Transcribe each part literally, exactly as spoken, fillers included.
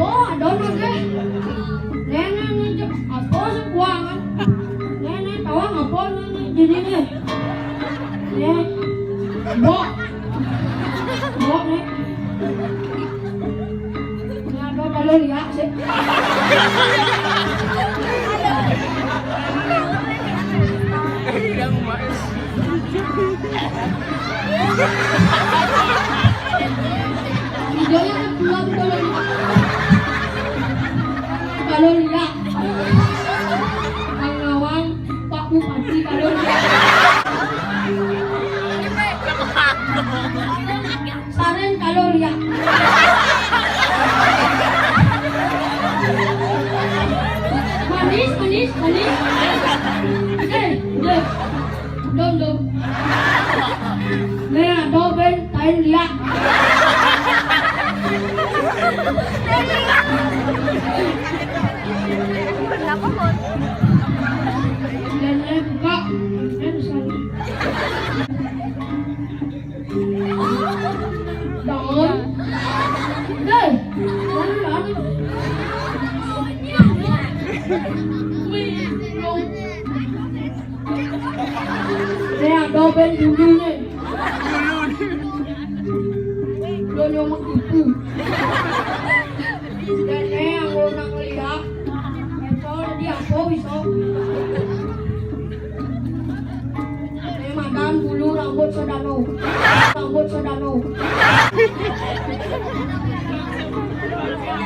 Wah, ada lagi. Nenek, nenek, apa sih buangan? Nenek, tahu apa nenek? Jadi nih. Nih. Bok. Bok, nih. Ini ada kalau lihat sih. Videonya kan belum kalau lihat. Kalau lihat. Kang Nawang, Pak Bupati kalau lihat. Saren kalau lihat. Manis, manis, manis. Eh, deh. Dong, dong. Nih, ada ben tain lihat. Kenapa, Mon? Dan saya buka. Dan saya. Daun. Deh. Daun, daun. Wih, daun. Nih, ada ben dulu nih. Dulu nih. Dulu nih. Dulu nih, yang mau nang lihat. Itu dia, kok bisa? Ini madam bulu rambut sedano. Rambut sedano.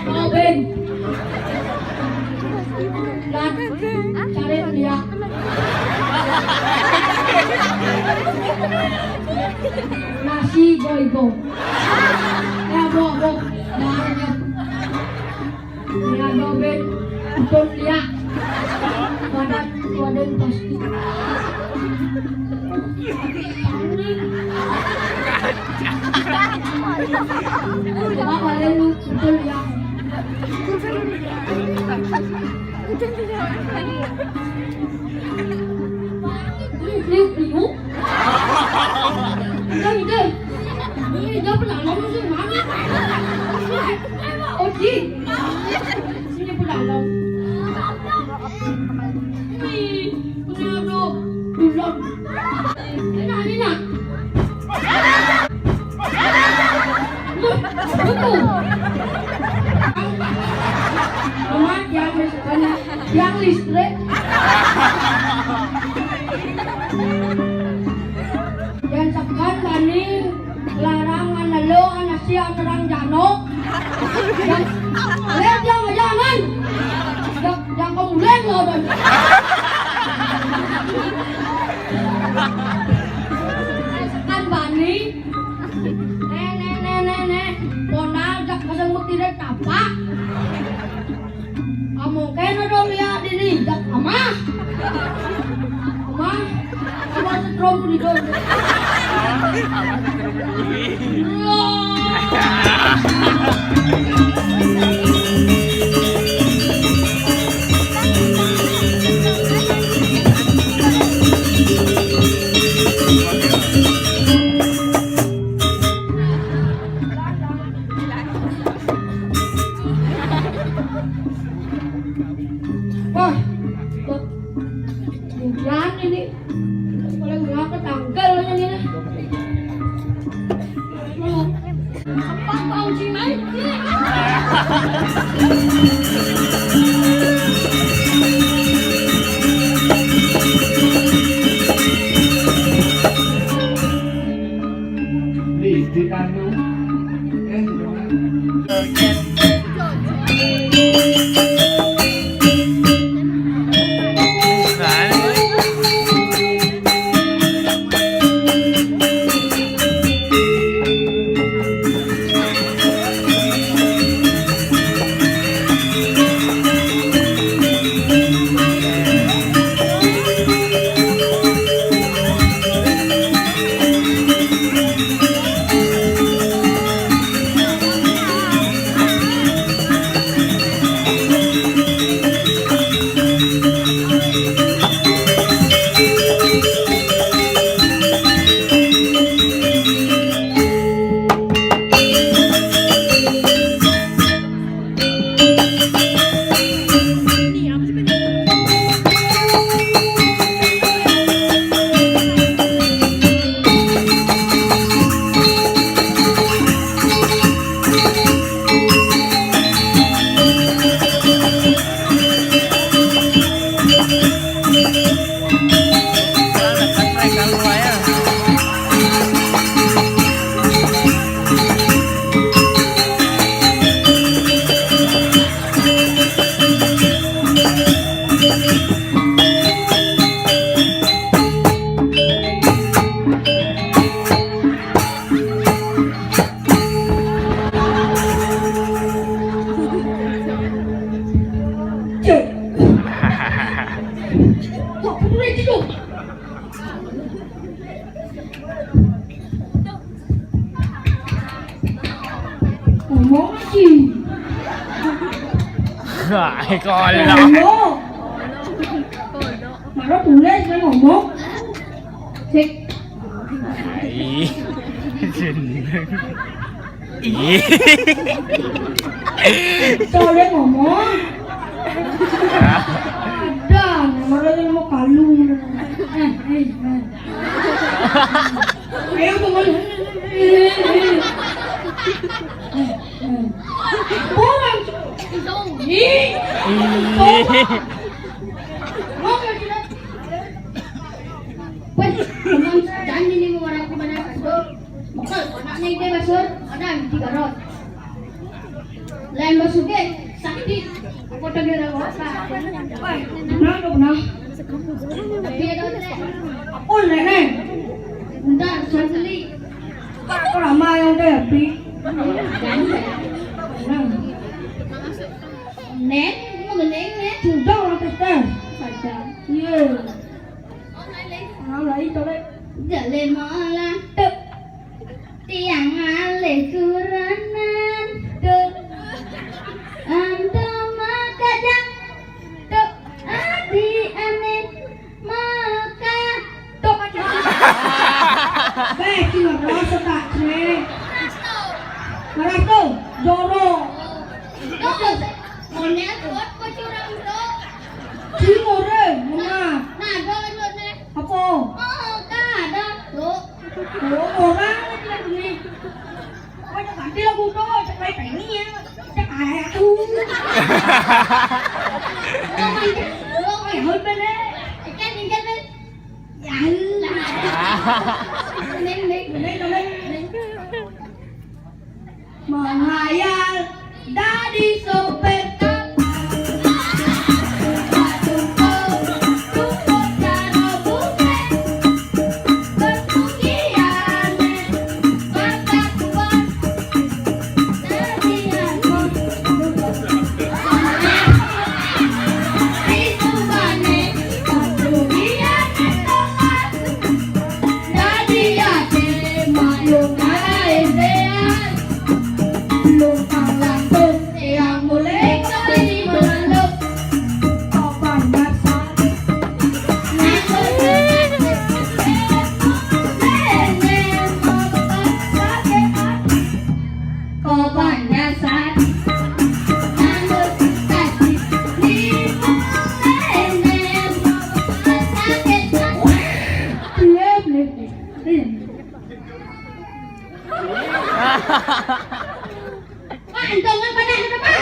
Robin. Lat, cari dia. Nasi goigo. Ya, bo, bo. Jangan, ya. Nia dobet, betul dia. Padat, padat pasti. Coba balik lu, betul dia. Ini, ini, ini. Udah, udah. Ini dia pernah ngomong sih, mana? Oji. Sini pernah ngomong. Ini, pernah ngomong. Belum. Ini, ini, ini. Betul. Amat yang listrik, yang listrik. Yang segan bani larang nganelo anasi anerang jano. Yang, eh, jangan, jangan. Yang, yang kemudian loh, Bang. Segan bani. Nek, nek, nek, nek, nek. Ponal jak pasang bukti dek tapak. Amo kena dong ya dini jak amah. Amah, amah setrum di dong. Wah, hujan ini. Kalau nggak ketanggal ini. Sepang bau cimai. Ay, kala. Ayo. Maro tulis, saya ngomong. Sik. Ay. Ih. Soalnya ngomong. Ada, maro yang mau kalu. Eh, eh, eh. Ayo, bangun. Eh, eh. Eh, eh. Bangun. Ih. Ih. Wes, jangan ini mau orang aku mana. Betul, anak ning dhewe, Mas Sur. Ana di garot. Lain Mas Suge, sakti. Padha karo apa? Wah, benar, benar. Tapi ya, Dok, Nek. Apa, Nek, Nek? Bentar, saya beli. Aku lama yang udah habis. Jangan, ya. Nah. Nek, mau gendeng, Nek? Sudah, lantas tes. Saja. Iya. Mulai, coba. Jale malah. Tuk. Tiang alih kuranan, tuk. Anto makajang, tuk. Adi ane maka, tuk. Beh, ki ngeras tak, Cre. Ngeras tuh, jorok. Tuk, monyet, buat kocurang, tuk. Ki ngore, menah. Nah, ada lanjutnya. Apa? Oh, kada, tuk. Oh, orang lagi ni. Kau cakap nanti lagu tu, cakap lain ni ya. Cakap ayah tu. Kau main, kau main hal benda. Ikan, ikan, ikan. Ya Allah. Neng, neng, neng, neng. Menghayal dadi sopir kapal. Tumpuk-tumpuk, tumpuk karo bumi. Persugihan bapak kuat. Dadi aku. Itu bane persugihan bapak. Dadi ati maklum kalaesean. Lumpang lantung eyang mulih kali melelep. Papan dasar. Papan dasar. Pak, entongan pada ada, Pak.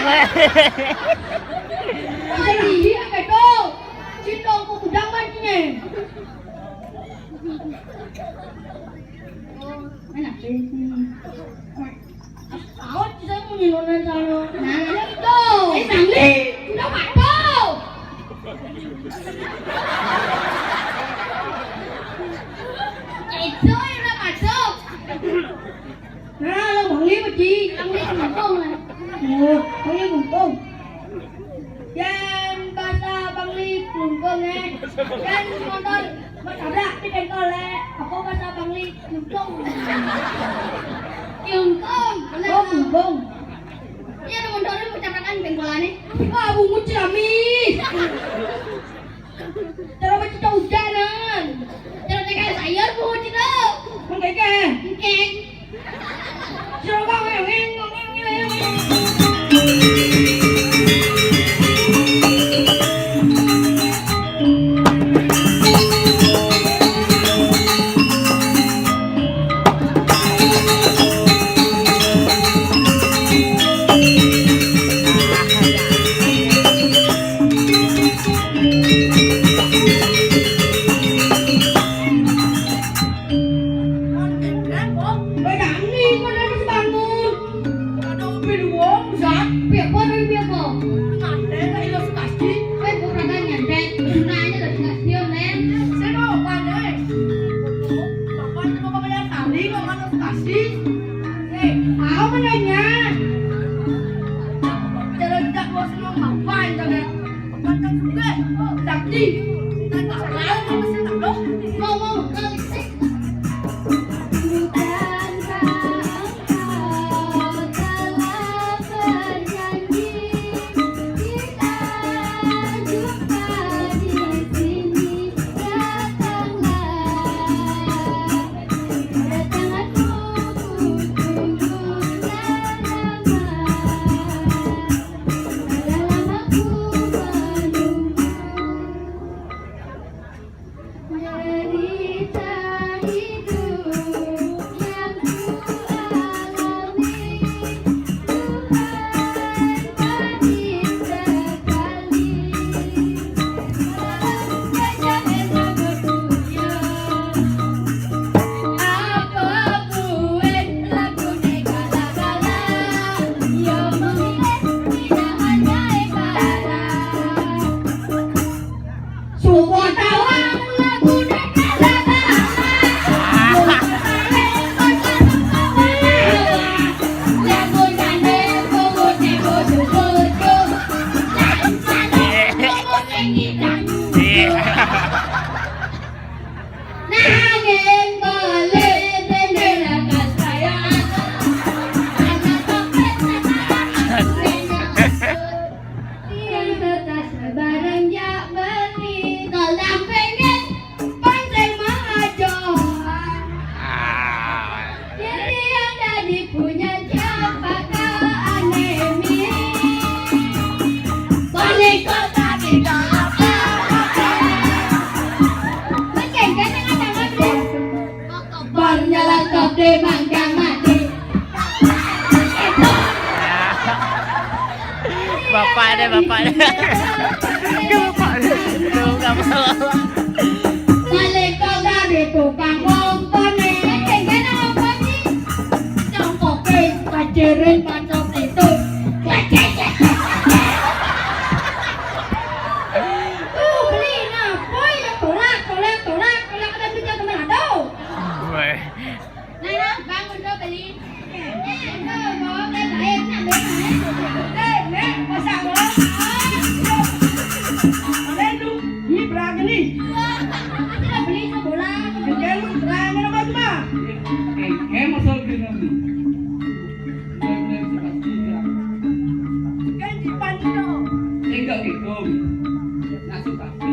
Bisa lagi, apa itu? Cinta aku kudang mancingnya. Enak sih. Tahu sih saya mau nyelonan sana. Nah, itu. Eh, Sangli, udah patuh. Itu udah patuh. Nah, lo Bangli apa, Ji? Bangli Klungkung, lah. Oh, Bangli Klungkung. Yen bahasa Bangli Klungkung, eh. Yen motor mau tabrak di bengkel, eh. Apa bahasa Bangli? Klungkung. Klungkung. Oh, Klungkung. Iya, ada motornya mau tabrakan bengkolane. Wah, bungut jerami. Cara macam udanan. Cara tekan sayur, Bu, cedok. Mengkeke. Mengkek. Coba, weng, weng, weng, weng, weng. Berani kau dari bangun. Ada mobil wong, Zat. Piye apa, piye apa? Ngantek, tak ilang Sukasti. Kowe kurang nyantet. Gunane lho Sukasti, Len. Saya mau apa, Nek? Bapak cuma kemudian kali, kok mana Sukasti? Eh, aku menanya. Jalan tidak mau senang ngapain, Nek? Bukan kan juga. Sakti. Kita tak tahu, apa sih, tak tahu. Ngomong, kalau Bukan kau telah berjanji, kita Bapak dia. Dia bapak dia. Dia bukan bapak. Nalika dadi tukang ngongkon, eh, kengken apa sih? Cangkoke kaciring pacok itu. Tuh, beli napa ya? Tolak, tolak, tolak, tolak, ada duitnya temen, aduh. Weh. Nah, nah, bangun dulu, beli. Eh, eh, mau, mau, eh, baik, nah, baik, nah, eh. Eh, Nek, masa Allah. Aduh, ini berapa nih? Kita beli sebelah. Kengken, berapa nama cuma? Kengken, masa gini. Kan dipanggil. Enggak gitu. Ngasih tapi.